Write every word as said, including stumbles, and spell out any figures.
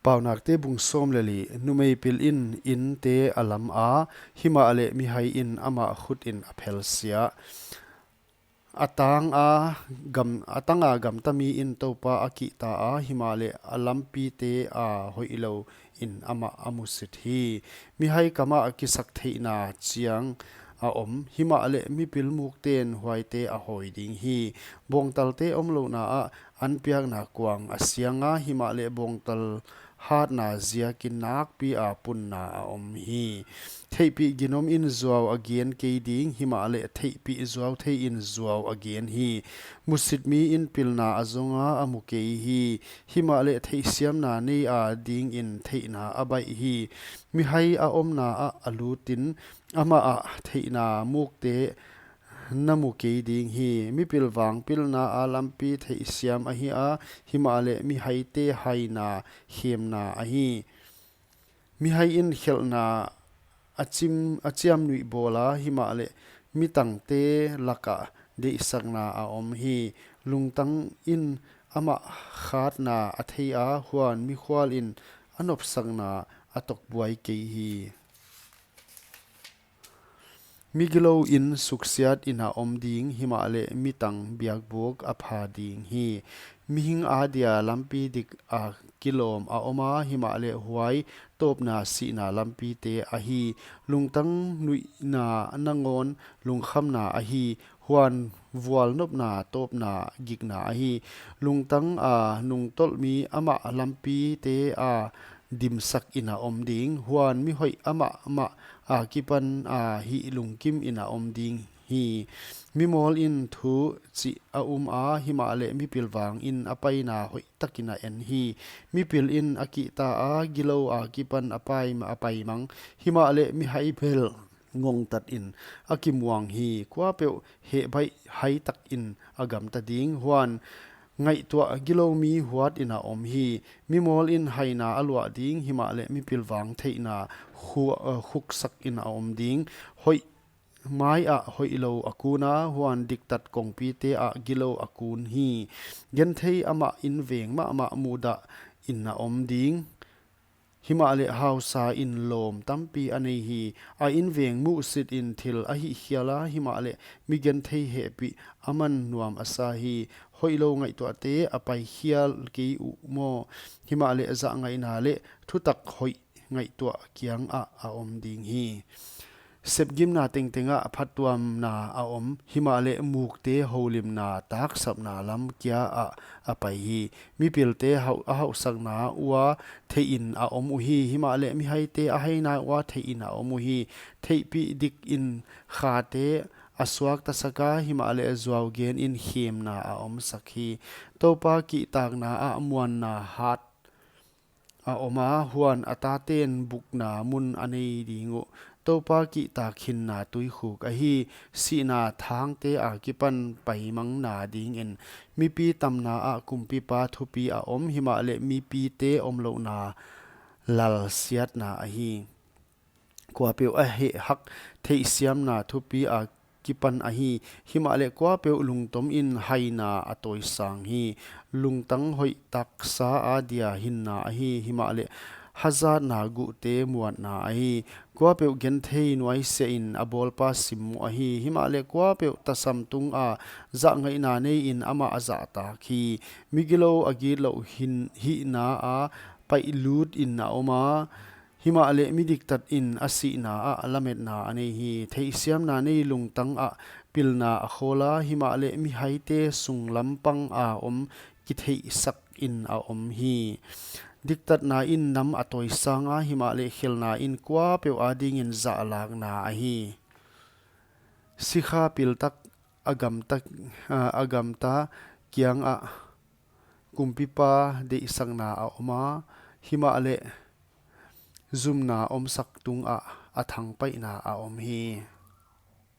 Paunakte bung sawm leh li. Numei pil in inte a lam a, himahleh mihai in amah khut in a phelsiah. A tang a gam, a tang a gamta mi in Toupa a kihta a, himahleh a lampite a hoihlou in amah a musit hi. Mihai kam ah kisaktheihna chiang a om, himahleh mipil mukten huaite a hawi ding hi. Bawngtalte omlouhna ah anpiakna kuang a siang a, himahleh bawngtal hatna ziakin nakpi a punna a om hi. Theihpih ginom in zuau a gen kei ding, himahleh theihpih zuauthei in zuau a gen hi. Musit mi in pilna a zong a, a mu kei hi. Himahleh theihsiamna nei a dingin theihna a baih hi. Mihai a omna ah a lut in, amah a theihna mukte na mu kei ding hi. Mipilvang pilna a lampi theihsiam ahi a, himahleh mihaite haina khemna ahi. Mihai in khelhna a chim, a chiamnuih bawl a, himahleh mitangte lak ah deihsakna a om hi. Lungtang in amah khatna a thei a, huan mikhual in a nopsakna a tokbuai kei hi. Migilou in suksiat in a om ding, himahleh mitang biakbuk a pha ding hi. Mihing a dia lampi dik a kilawm a om a, himahleh huai tawpna sihna lampite ahi. Lungtang nuihna nangawn lungkhamna ahi, huan vualnopna tawpna gikna ahi. Lungtang a nungtolh mi amah lampite a dimsak in a om ding, huan mihoih amah mah a kipan a hih lungkim in a om ding hi. Mimawl in thu chih a um a, himahleh mipilvang in a paina hoihtak in a en hi. Mipil in a kihta a, gilou a kipan a pai, a paimang, himahleh mihai bel ngongtat in a kimuang hi. Kuapeuh hehbaih haitak in a gamta ding, huan ngaihtuah gilou mi huat in a om hi. Mimawl in haina a luah ding, himahleh mipilvang theihna khu-, eh, khuksak in a om ding. Hoih mai ah hoihlou a kun a, huan diktat kongpite ah gilou a kun hi. Genthei amah inveng mahmah mudah in a om ding, himahleh hausa in lawm tampi a nei hi. A inveng muhsit in thil a hihkhial a, himahleh migenthei hehpih a man nuam a sa hi. Hoihlou ngaihtuahte a paikhial kei uh maw? Himahleh zahngaihna leh thutak hoih ngaihtuah kiang ah a om ding hi. Sepgimna tengteng ah phattuamna a om, himahleh mukte houlimna taksapna lam kia ah a pai hi. Mipilte hau-, a hauhsakna ua theih in a om uhi, himahleh mihaite a haina ua theih in a om uhi. Theihpih dik in khate a suaktasak a, himahleh zuau gen in khemna a omsak hi. Toupa kihtakna ah muanna hat a om a, huan a taten bukna mun a nei ding uh. Toupa kihtak hinna tuikhuk ahi, sihna thangte a kipan paimangna dingin. Mipi tamna ah kumpipa thupi a om, himahleh mipite omlouhna lal siatna ahi. Kuapeuh a hehhak theihsiamna thupi a kipan ahi, himahleh kuapeuh lungtom in haina a tawisang hi. Lungtang hoih taksa a dia hinna ahi, himahleh hazatna guhte muanna ahi. Kuapeuh genthei nuaisiah in a bawlpa simmoh ahi, himahleh kuapeuh tasam tung a zahngaihna nei in amah a zahtak hi. Migilou a gitlouh hin-, hihna a paihlut in a om a, himahleh midiktat in a sihna ah lametna a nei hi. Theihsiamna nei lungtang ah pilna a khawl a, himahleh mihaite sunglam pang a om kitheihsak in a om hi. Diktatna in nam a tawisang a, himahleh khelna in kuapeuh a dingin zahlakna ahi. Sikha piltak a gamta, a, a gamta kiang ah kumpipa deihsakna a om a, himahleh zumna omsak tung ah a thangpaihna a om hi.